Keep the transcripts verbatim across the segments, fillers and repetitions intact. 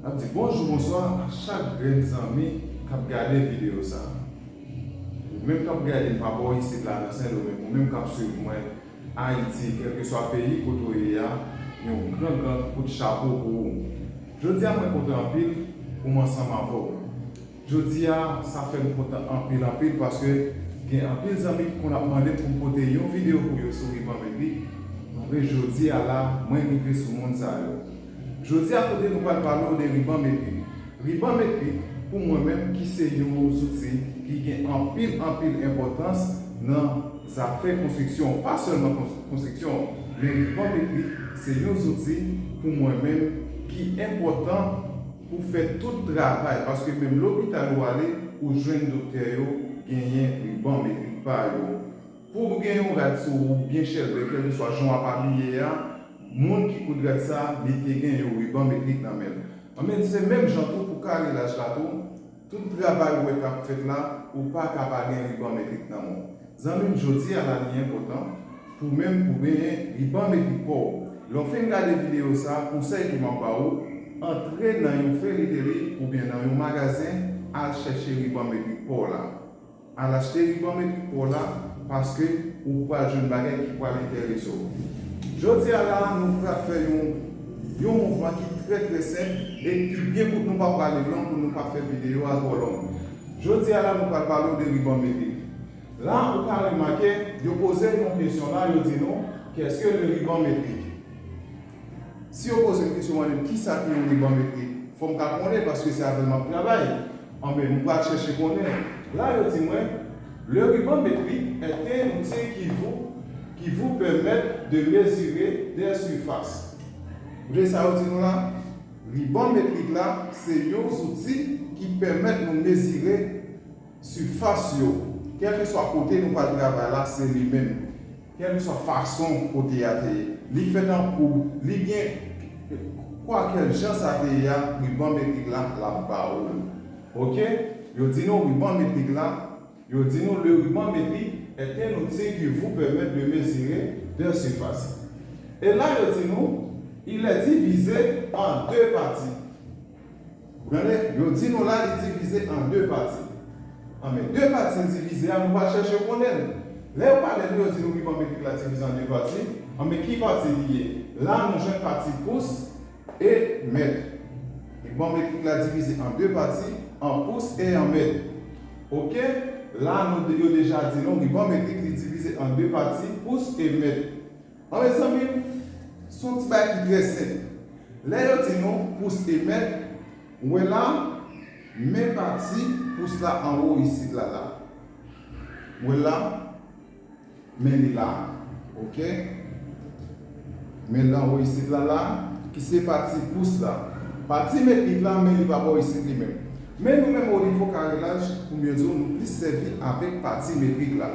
N ap di bonjou, bonswa a chak grenn zanmi k ap gade videyo sa a. Ou menm k ap gade m pa bò isit la nan Sendomeng, ou menm k ap swiv mwen Ayiti, kèlkeswa peyi kote w ye a, yon gran, gran kout chapo pou ou. Jodi a, mwen kontan anpil pou m ansanm avè w. Jodi a, sa fè m kontan anpil, anpil, paske gen anpil zanmi ki konn ap mande m pou m pote yon videyo pou yo sou riban metrik. Anben, jodi a la, mwen rive sou moun sa yo. Jodi a, kote nou pral pale w de riban metrik. Riban metrik, pou mwen menm, ki se yon zouti ki gen anpil, anpil enpòtans nan zafè konstriksyon. Pa sèlman kons-, konstriksyon, men riban metrik se yon zouti pou mwen menm ki enpòtan pou fè tout travay, paske menm lopital ou ale, ou jwenn doktè yo genyen riban metrik pa yo. Pou w gen yon rad sou ou byen chèlbè, kèlkeswa jan w ap abiye a, moun ki koud rad sa, li te gen yon riban metrik nan men l. Anben, se menm jan tou pou karelaj la tou, tout travay ou wè k ap fèt la, ou pa ka pa gen riban metrik nan men w. Zanmi m, jodi a la, li enpòtan pou menm pou genyen riban metrik pa w. Lè w fin gade videyo sa, konsèy ke m ap ba ou, antre nan yon fè literi oubyen nan yon magazen, al chèche riban metrik pa w la. Al achte riban metrik pa w la, paske ou pral jwenn bagay ki pral enterese w. Jodi a la, nou pral fè yon, yon mouvman ki trè, trè senp e ki byen kout, nou pa prale long pou nou pa fè videyo a twò long. Jodi a la, nou pral pale w de riban metrik. La, ou ka remake, yo poze nou yon kesyon la, yo di nou, qu'est-ce que le ruban métrique? Si yo poze m kesyon, mande m kisa ki yon riban metrik, fò m ka konnen, paske se avè l m ap travay. Anben, m pral chèche konnen. La, yo di mwen, le ruban métrique est un outil qui vous, qui vous permet de mesurer des surfaces. Ou tande sa yo di nou la? Riban metrik la, se yon zouti ki pèmèt nou mezire sifas yo, kèlkeswa kote nou pral travay la, se li menm. Kèlkeswa fason kote a te ye, li fèt an koub, li gen kwakèl jan sa te ye a, riban metrik la, l ap ba ou l. Oke? Yo di nou riban metrik la, yo di nou le ruban métrique est un outil qui vous permet de mesurer des surfaces. E la, yo di nou, il est divisé en deux parties. Ou tande? Yo di nou la, li divize an de pati. Anben, de pati l divize a, nou pral chèche konnen l. Lè yo pale nou, yo di nou riban metrik la divize an de pati, anben, ki pati li ye? La, nou jwenn pati pous e mèt. Riban metrik la divize an de pati, an pous e an mèt. Oke? La, nou, yo deja di nou, riban metrik li divize an de pati, pous e mèt. Anben, zanmi m, se yon ti bagay ki trè senp. Lè yo di nou pous e mèt, ou wè la, men pati pous la anwo isit la, la. Ou wè la, men li la, oke? Men l anwo isit la, la, ki se pati pous la. Pati metrik la, men li pa bò isit li menm. Men nou menm, o nivo karelaj, pou m di w, nou plis sèvi avèk pati metrik la.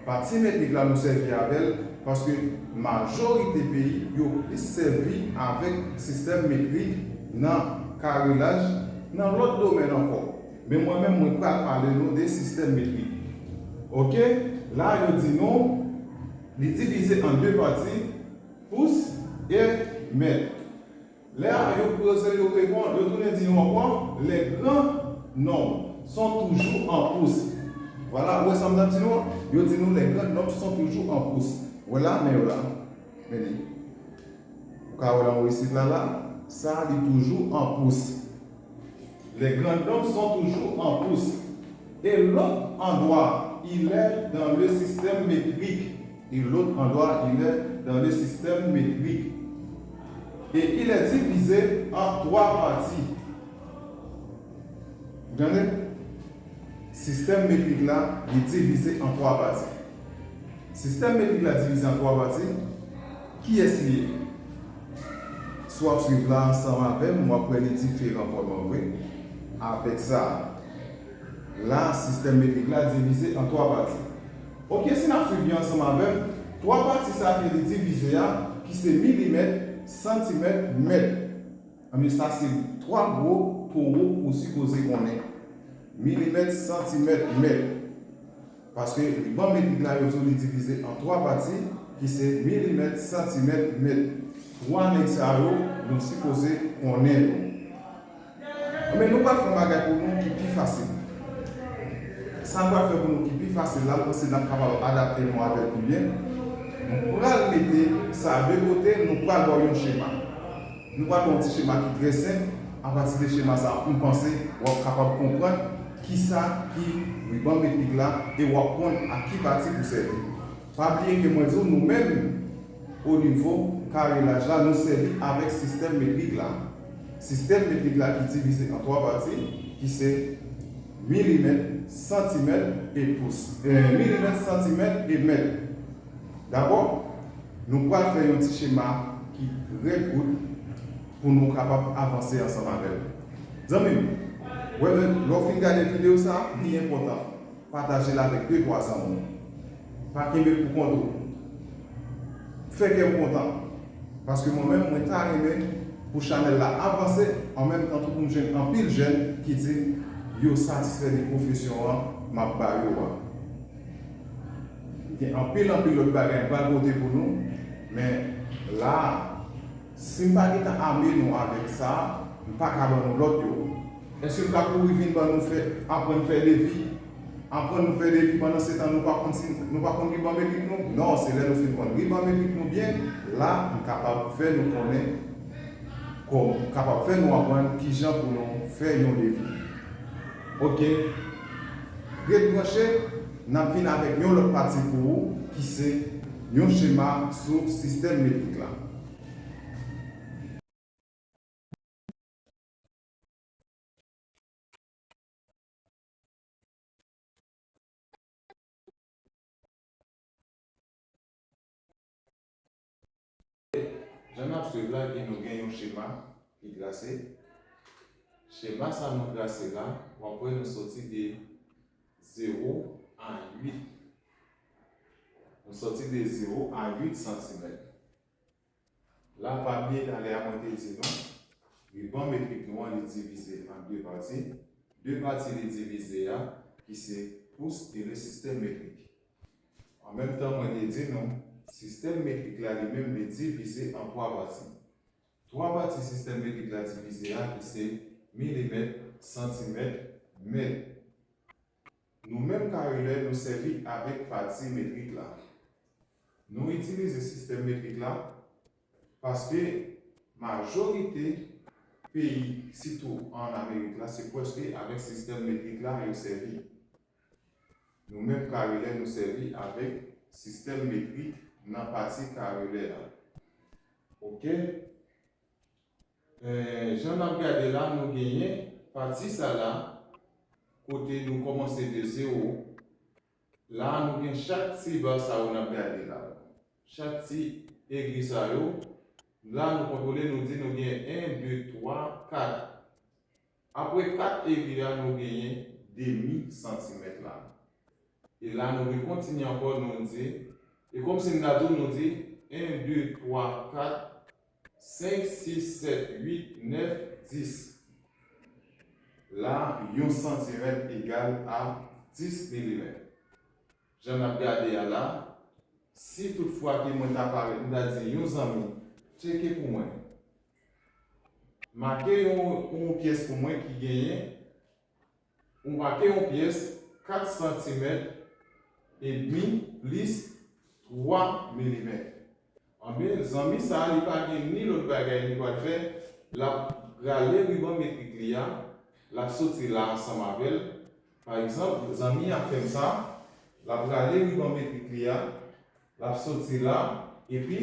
Pati metrik la nou sèvi avè l paske majorite peyi yo plis sèvi avèk sistèm metrik nan karelaj, nan lòt domèn ankò. Men mwen menm, mwen pral pale nou de sistèm metrik. Oke, la yo di nou, li divize an de pati, pous e mèt. Lè a, yo poze, yo reponn, yo tounen di nou ankò, les grands nombres sont toujours en pouces. Vwala, ou wè sa m t ap di nou an? Yo di nou, les grands nombres sont toujours en pouces. Wè la, men yo la. Men li. Ou ka wè l anwo isit la, la. Sa, li toujou an pous. Les grands nombres sont toujours en pouces. Et l'autre endroit, il est dans le système métrique. Et l'autre endroit, il est dans le système métrique. Et il est divisé en trois parties. Ou tande? Sistèm metrik la, li divize an twa pati. Sistèm metrik la divize an twa pati. Kiyès li ye? Si w ap swiv la ansanm avè m, w ap wè li diferan vrèman vre avèk sa a. La, sistèm metrik la divize an twa pati. Oke, si n ap swiv byen ansanm avè m, twa pati sa ke li divize a, ki se milimèt, santimèt, mèt. Anben, sa se twa gwo poro ou sipoze konnen. Milimèt, santimèt, mèt. Paske riban metrik la, yo di w li divize an twa pati, ki se milimèt, santimèt, mèt. Twa nèg sa yo, nou sipoze konnen yo. Men nou pral fè yon bagay pou nou ki pi fasil. Sa n pral fè pou nou ki pi fasil la, m panse n ap kapab adapte nou avè l pi byen. Nou pral mete sa de kote, nou pral ba w yon chema. Nou pral ba w yon ti chema ki trè senp. Apati de chema sa a, m panse w ap kapab konprann kisa ki riban metrik la e w ap konn ak ki pati pou sèvi. Pa bliye ke mwen di w, nou menm, o nivo karelaj la, nou sèvi avèk sistèm metrik la. Sistèm metrik la ki divize an twa pati, ki se milimèt, santimèt e pous. Eh, milimèt, santimèt e mèt. Dabò, nou pral fè yon ti chema ki trè kout pou nou kapab avanse ansanm avè l. Zanmi m, wè, lè w fin gade videyo sa a, li enpòtan. Pataje l avèk de, twa zanmi w. Pa kenbe l pou kont ou. Fè kè w kontan. Paske mwen menm, mwen ta renmen pou chanèl la avanse, an menm tan tou pou m jwenn anpil jèn ki di yo satisfè de pwofesyon an m ap ba yo a. Gen anpil, anpil lòt bagay m pral pote pou nou, men la a, si m pa gentan ame nou avèk sa, m pa ka ban nou lòt yo. Èske m ka kouri vin ban nou fè, aprann fè devi? Aprann nou fè devi pandan se tan nou pa konn si, nou pa konn riban metrik nou? Non, se lè nou fin konn riban metrik nou byen, la, m kapab fè nou konnen, kòm, kapab fè nou aprann kijan pou nou fè yon devi. Oke? Ret branche, n ap vin avèk yon lòt pati pou ou, ki se yon chema sou sistèm metrik la. Jan n ap swiv la, gen, nou gen yon chema ki trase. Chema sa nou trase la, w ap wè nou soti de zewo a uit. Nou soti de zewo a uit santimèt. La, pa bliye talè a mwen te di nou, riban metrik nou an, li divize an de pati. De pati li divize a, ki se pous e le sistèm metrik. An menm tan, mwen te di nou, sistèm metrik la li menm, li divize an twa pati. Twa pati sistèm metrik la divize a, ki se milimèt, santimèt, mèt. Nou menm karelè, nou sèvi avèk pati metrik la. Nou itilize sistèm metrik la paske majorite peyi, sitou ann Amerik la, se prèske avèk sistèm metrik la yo sèvi. Nou menm karelè, nou sèvi avèk sistèm metrik nan pati karelè a. Oke? Eh, jan n ap gade la, nou genyen pati sa la, kote nou kòmanse de zewo. La, nou gen chak ti ba sa yo n ap gade la. Chak ti egi sa yo, la, nou kontwole, nou di nou gen en, de, twa, kat. Apre kat egi a, nou genyen demi santimèt la. E la, nou rekontinye ankò, nou di, e kòmsi n ta di w, nou di en, de, twa, kat, senk, sis, sèt, uit, nèf, dis. La, yon santimèt egal a dis milimèt. Jan n ap gade a la, si toutfwa ke mwen ta parèt, m ta di yon zanmi, tcheke pou mwen. Make yon, yon pyès pou mwen ki genyen, ou make yon pyès kat santimèt edmi plis twa milimèt. Anben, zanmi sa a, li pa gen ni lòt bagay li pral fè, l ap rale riban metrik li a, l ap soti la ansanm avè l. Pa egzanp, zanmi a fè m sa, l ap rale riban metrik li a, l ap soti la, epi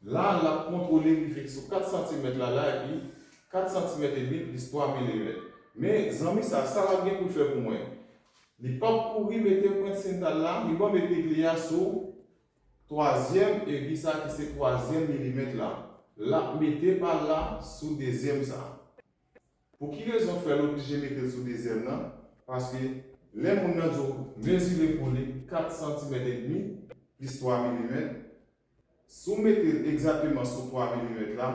la, l ap kontwole rive sou kat santimèt la, la, epi kat santimèt edmi plis twa milimèt. Men, zanmi sa, sa l ap gen pou l fè pou mwen? Li p ap kouri mete pwent sental la, riban metrik li a sou twazyèm egi sa ki se twazyèm milimèt la. L ap mete pa l la sou dezyèm sa. Pou ki rezon fè l oblije mete l sou dezyèm nan? Paske lè moun nan di w mezire pou li kat santimèt edmi plis twa milimèt, si w mete l egzakteman sou twa milimèt la,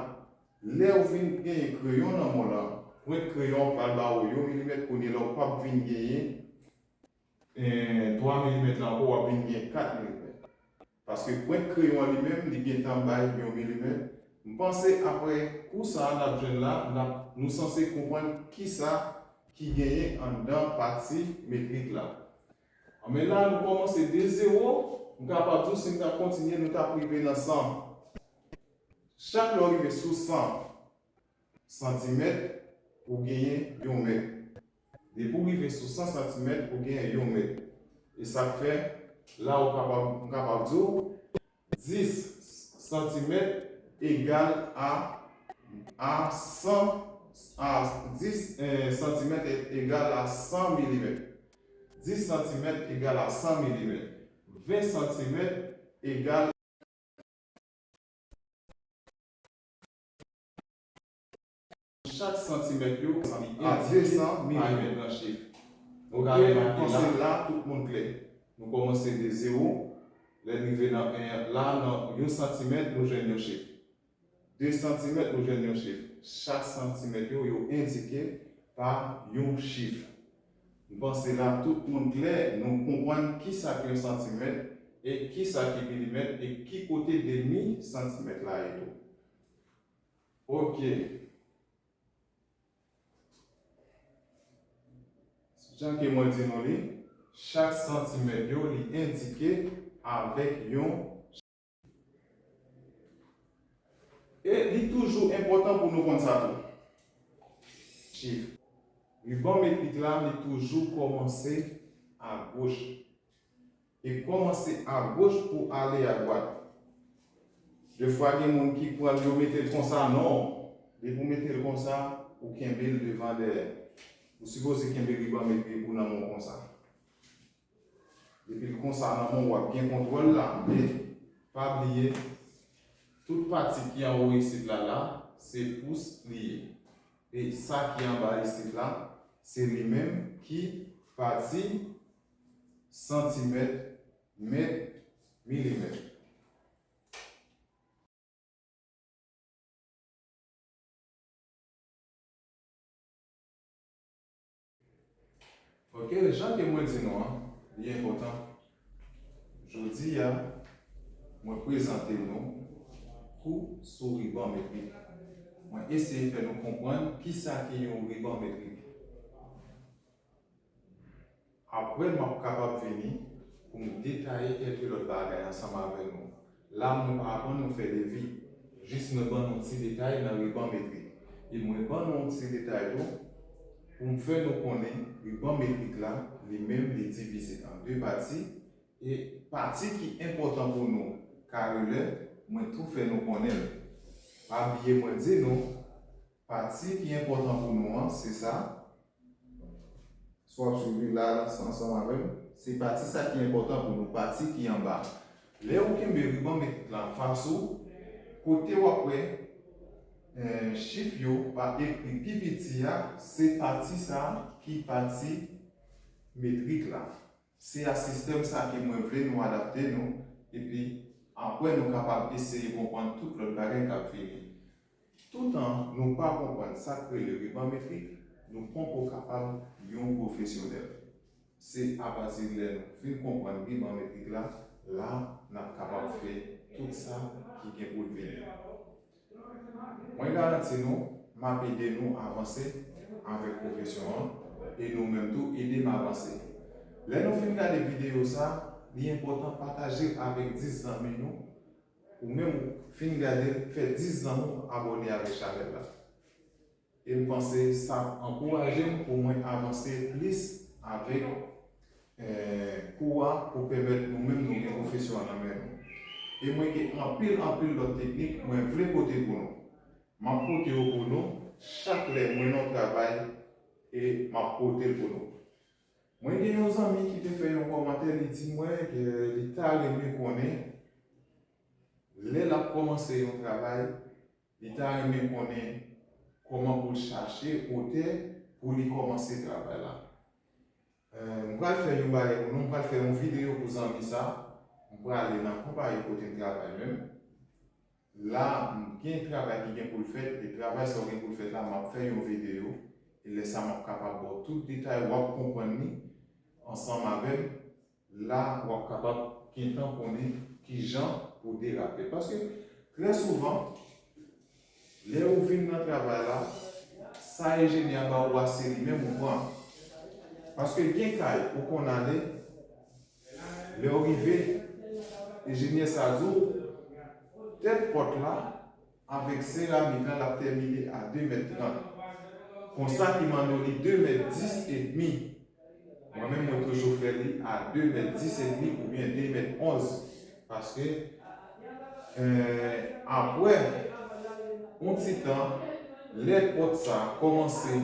lè w vin genyen kreyon nan men w la, pwent kreyon an pral ba w yon milimèt, kounye la w p ap vin genyen eh, twa milimèt la ankò, w ap vin gen kat milimèt. Paske pwent kreyon an li menm, li gentan bay yon milimèt, M panse apre kou sa a n ap jwenn la, n ap, nou sanse konprann kisa ki genyen anndan pati metrik la. Anben la, nou kòmanse de zewo, m kapab di w si n t ap kontinye, nou t ap rive nan san. Chak lè w rive sou san santimèt, ou genyen yon mèt. Depi w rive sou san santimèt, ou genyen yon mèt. E sa k fè, la ou kapab, m kapab di w, dis santimèt egal a, a san, a dis, eh, santimèt e-, egal a san milimèt. Dis santimèt egal a san milimèt. Ven santimèt egal Chak santimèt yo, a de san milimèt nan chif. Nou ka remake la, tout moun klè. Nou kòmanse de zewo, lè n rive nan en, la nan yon santimèt, nou jwenn yon chif. De santimèt, nou jwenn yon chif. Chak santimèt yo, yo endike pa yon chif. M panse la tout moun klè, nou konprann kisa ki yon santimèt e kisa ki milimèt e ki kote demi santimèt la ye tou. Ok. Jan ke mwen di nou li, chak santimèt yo, li endike avèk yon E li toujou enpòtan pou nou konn sa tou. Chif. Riban metrik la, li toujou kòmanse agoch. E kòmanse agoch pou ale adwat. Defwa gen moun ki pran l, yo mete l konsa, non. Depi w mete l konsa, ou kenbe l devan dèyè. Ou sipoze kenbe riban metrik ou nan men w konsa. Depi l konsa nan men w, w ap gen kontwòl la, men pa bliye, tout pati ki anwo isit la, la, se pous li ye. E sa ki anba isit la, se li menm ki pati santimèt, mèt, milimèt. Ok, jan ke mwen di nou an, li enpòtan. Jodi a, mwen prezante nou kou sou riban metrik. Mwen eseye fè nou konprann kisa ki yon riban metrik. Apre, m ap kapab vini pou m detaye kèlke lòt bagay ansanm avè nou. La, mwen pa aprann nou fè devi, jis mwen ban nou ti detay nan riban metrik. E mwen ban nou yon ti detay tou, pou m fè nou konnen riban metrik la, li menm, li divize an de pati, e pati ki enpòtan pou nou, kare lè, mwen tou fè nou konnen l. Pa bliye mwen di nou, pati ki enpòtan pou nou an, se sa. Si w ap swiv li la, la, ansanm avè m, se pati sa ki enpòtan pou nou, pati ki anba. Lè ou kenbe riban metrik la anfas ou, kote w ap wè, eh, chif yo pa ekri pi piti a, se pati sa ki pati metrik la. Se a sistèm sa ke mwen vle nou adapte nou, epi apre nou kapab eseye konprann tout lòt bagay k ap vini. Toutan nou pa konprann sa k rele riban metrik, nou poko kapab yon pwofesyonèl. Se apati lè nou fin konprann riban metrik la, la n ap kapab fè tout sa ki gen pou l vini. Mwen garanti nou, m ap ede nou avanse avèk pwofesyon an, e nou menm tou ede m avanse. Lè nou fin gade videyo sa, li enpòtan pataje l avèk dis zanmi nou, ou menm ou fin gade l, fè dis zanmi w abòne avèk chanèl la. E m panse sa ap ankouraje m pou mwen avanse plis avèk, eh, kou a pou pèmèt nou menm nou gen pwofesyon an nan men nou. E mwen gen anpil, anpil lòt teknik mwen vle pote pou nou. M ap pote yo pou nou chak lè mwen nan yon travay e m ap pote l pou nou. Mwen gen yon zanmi ki te fè yon kòmantè, li di mwen ke li ta renmen konnen lè l ap kòmanse yon travay, li ta renmen konnen kòman pou l chache otè pou li kòmanse travay la. Eh, m pral fè yon bagay pou nou, m pral fè yon videyo pou zanmi sa, m prale nan konpayi kote m travay menm. La, m gen travay ki gen pou l fèt, e travay sa w gen pou l fèt la, m ap fè yon videyo, e lè sa m ap kapab ba w tout detay, w ap konprann li ansanm avè m. La, w ap kapab gentan konnen kijan pou derape. Paske, trè souvan, Lè ou vin nan travay la, sa enjenyè a ba ou a se li menm ou pran. Paske gen kay ou konn ale, lè w rive, enjenyè sa di w, tèt pòt la avèk seramik la, l ap tèmine a de mèt trant. Konsa ki mande w li de mèt dis edmi. Mwen menm, mwen toujou fè li a de mèt dis edmi oubyen de mèt onz. Paske, eh, apre yon ti tan, lè pòt sa a kòmanse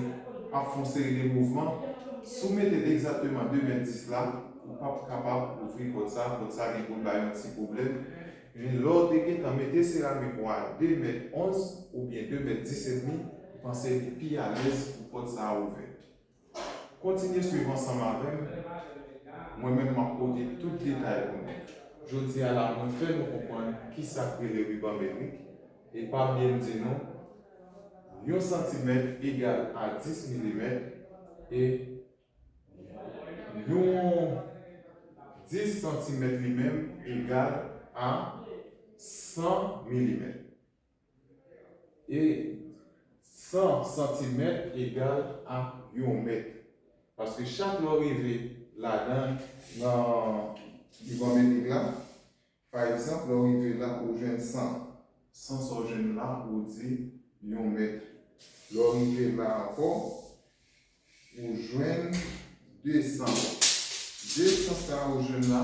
ap fè yon seri de mouvman, si w mete l egzakteman de mèt dis la, ou p ap kapab ouvri pòt sa a. Pòt sa a gen pou l bay yon ti pwoblèm. Men lè w te gentan mete seramik ou a de mèt onz oubyen de mèt dis edmi, m panse li pi alèz pou pòt sa a ouvè. Kontinye swiv ansanm avè m. Mwen menm, m ap pote tout detay pou nou. Jodi a la, mwen fè nou konprann ki sa k rele riban metrik. E pa bliye m di nou, yon santimèt egal a dis milimèt, e yon dis santimèt li menm egal a san milimèt. E san santimèt egal a yon mèt. Paske chak lè w rive ladan, nan riban metrik la, pa egzanp, lè w rive la, ou jwenn san. San sa w jwenn la, ou di yon mèt. Lè w rive la ankò, ou jwenn de san. De san sa ou jwenn la,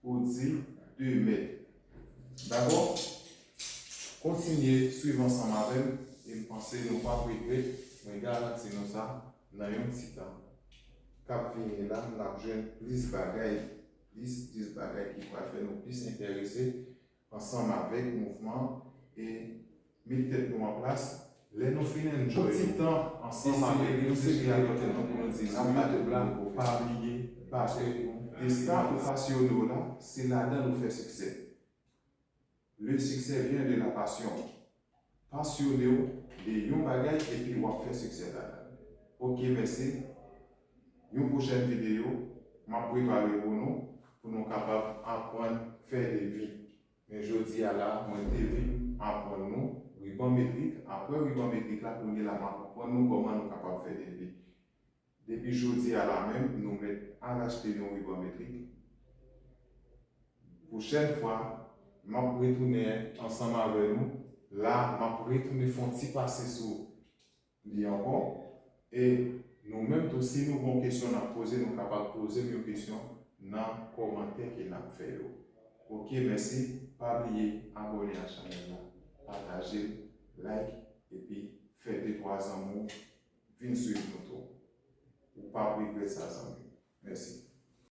ou di de mèt. Dakò? Kontinye swiv ansanm avè m, e m panse nou p ap regrèt, mwen garanti nou sa, nan yon ti tan k ap vini la, n ap jwenn plis bagay, plis, plis bagay ki pral fè nou plis enterese ansanm avèk mouvman e met tèt nou an plas. Lè nou fin enjoy yon ti tan ansanm avèk yon seri de tèt nou pou nou di, nou pa bliye, paske de sa ou pasyone w la, se ladan l ou fè siksè. Le succès vient de la passion. Pasyone w de yon bagay epi w ap fè siksè ladan l. Ok, mèsi. Yon pwochèn videyo, m ap prepare pou nou, pou nou kapab aprann fè devi. Men jodi a la, mwen te vin aprann nou riban metrik. Apre riban metrik la, kounye a la, m ap aprann nou kòman nou kapab fè devi. Depi jodi a la menm, nou mèt al achte yon riban metrik. Pwochèn fwa, m ap retounen ansanm avè nou. La, m ap retounen fè yon ti pase sou li ankò. E nou menm tou, si nou gen yon kesyon n ap poze, nou kapab poze m yon kesyon nan kòmantè ke n ap fè yo. Ok, mèsi. Pa bliye abòne a chanèl la, pataje l, like, epi fè de twa zanmi w vin swiv nou tou. Ou p ap regrèt sa, zanmi. Mèsi.